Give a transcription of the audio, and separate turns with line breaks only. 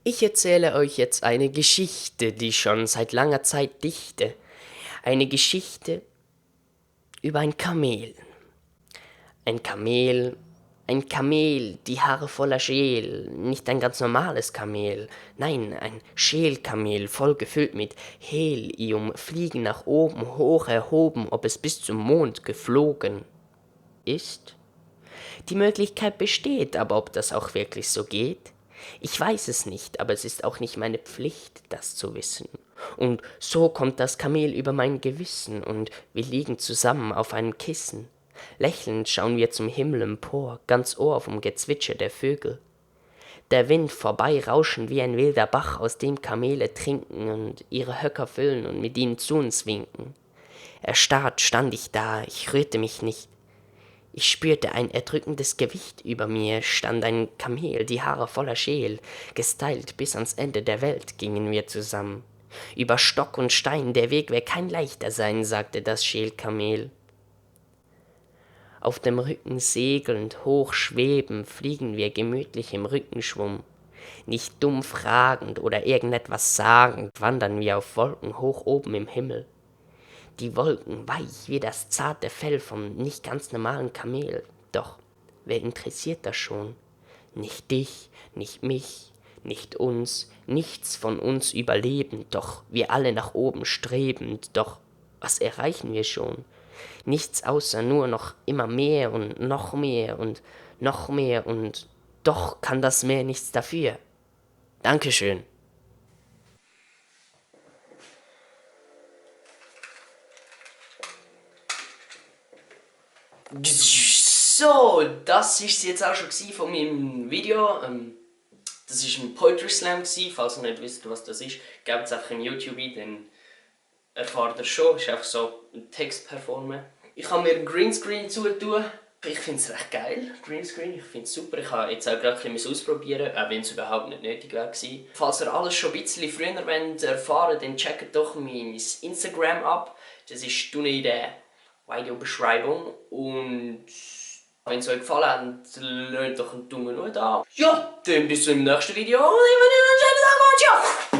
Ich erzähle euch jetzt eine Geschichte, die ich schon seit langer Zeit dichte. Eine Geschichte über ein Kamel. Ein Kamel, ein Kamel, die Haare voller Scheel, nicht ein ganz normales Kamel, nein, ein Schelkamel, voll gefüllt mit Helium, fliegen nach oben, hoch erhoben, ob es bis zum Mond geflogen ist? Die Möglichkeit besteht, aber ob das auch wirklich so geht? Ich weiß es nicht, aber es ist auch nicht meine Pflicht, das zu wissen. Und so kommt das Kamel über mein Gewissen, und wir liegen zusammen auf einem Kissen. Lächelnd schauen wir zum Himmel empor, ganz Ohr vom Gezwitscher der Vögel. Der Wind vorbei rauschen wie ein wilder Bach, aus dem Kamele trinken und ihre Höcker füllen und mit ihnen zu uns winken. Erstarrt stand ich da, ich rührte mich nicht. Ich spürte ein erdrückendes Gewicht über mir, stand ein Kamel, die Haare voller Scheel, gestylt bis ans Ende der Welt gingen wir zusammen. Über Stock und Stein, der Weg wird kein leichter sein, sagte das Schelkamel. Auf dem Rücken segelnd, hoch schwebend, fliegen wir gemütlich im Rückenschwung. Nicht dumm fragend oder irgendetwas sagend, wandern wir auf Wolken hoch oben im Himmel. Die Wolken weich wie das zarte Fell vom nicht ganz normalen Kamel. Doch wer interessiert das schon? Nicht dich, nicht mich, nicht uns, nichts von uns überlebend, doch wir alle nach oben strebend, doch was erreichen wir schon? Nichts außer nur noch immer mehr und noch mehr und noch mehr, und doch kann das Meer nichts dafür. Dankeschön. So, das ist jetzt auch schon von meinem Video. Das war ein Poetry Slam, falls ihr nicht wisst, was das ist. Gebt es einfach im YouTube ein, dann erfahrt ihr schon. Es ist einfach so ein Text performen. Ich habe mir einen Greenscreen zutun. Ich finde es recht geil, Greenscreen. Ich finde es super. Ich habe jetzt auch gerade ein bisschen ausprobieren, auch wenn es überhaupt nicht nötig wäre. Falls ihr alles schon ein bisschen früher erfahren wollt, dann checkt doch mein Instagram ab. Das ist unten in der Videobeschreibung. Und wenn es euch gefallen hat, lasst doch einen Daumen da. Ja, dann bis zum nächsten Video und ich wünsche euch einen schönen Tag und ciao!